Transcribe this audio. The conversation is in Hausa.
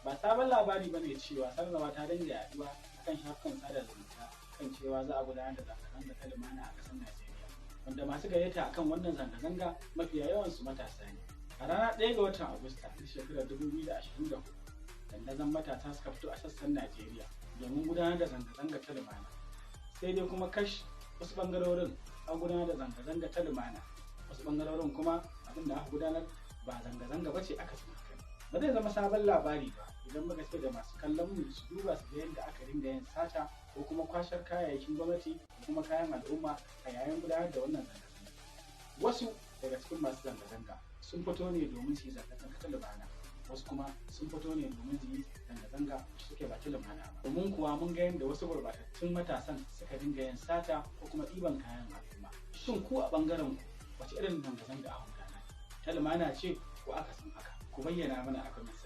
Ba sabon labari bane cewa sanarwa ta dinga yaduwa akan shafukan sada zumunta kan cewa za a gudanar da zanga-zanga ta lumana a ƙasar Najeriya, wanda masu gayyata akan wannan zanga-zanga mafiya yawan su matasa ne. A ranar 1 ga watan Agusta na shekarar 2024, dandazon matasa suka fito a sassan Najeriya domin gudanar da zanga-zanga ta lumana. Sai dai kuma kash, wasu ɓangarorin an gudanar da zanga-zanga ta lumana, wasu ɓangarorin kuma abin da aka gudanar ba zanga-zanga ba ce, aka haka. Ba zai zama sabon labari ba idan muka ce da masu kallon mu su duba su ga yadda aka dinga yin sata ko kuma kwashar kayayyakin gwamnati ko kuma kayan al'umma a yayin gudanar da wannan zanga-zanga. Wasu daga cikin masu zanga-zanga sun fito ne domin su yi zanga-zanga ta lumana, wasu kuma sun fito ne domin su yi zanga-zanga suke ba ta lumana ba. Domin kuwa mun ga yadda wasu gurbatattun matasan suka dinga yin sata ko kuma ɗiban kayan al'umma. Shin ku a ɓangaren ku wace irin zanga-zanga a gudanar? Ta lumana ce ko akasin haka? Ku bayyana mana a comment.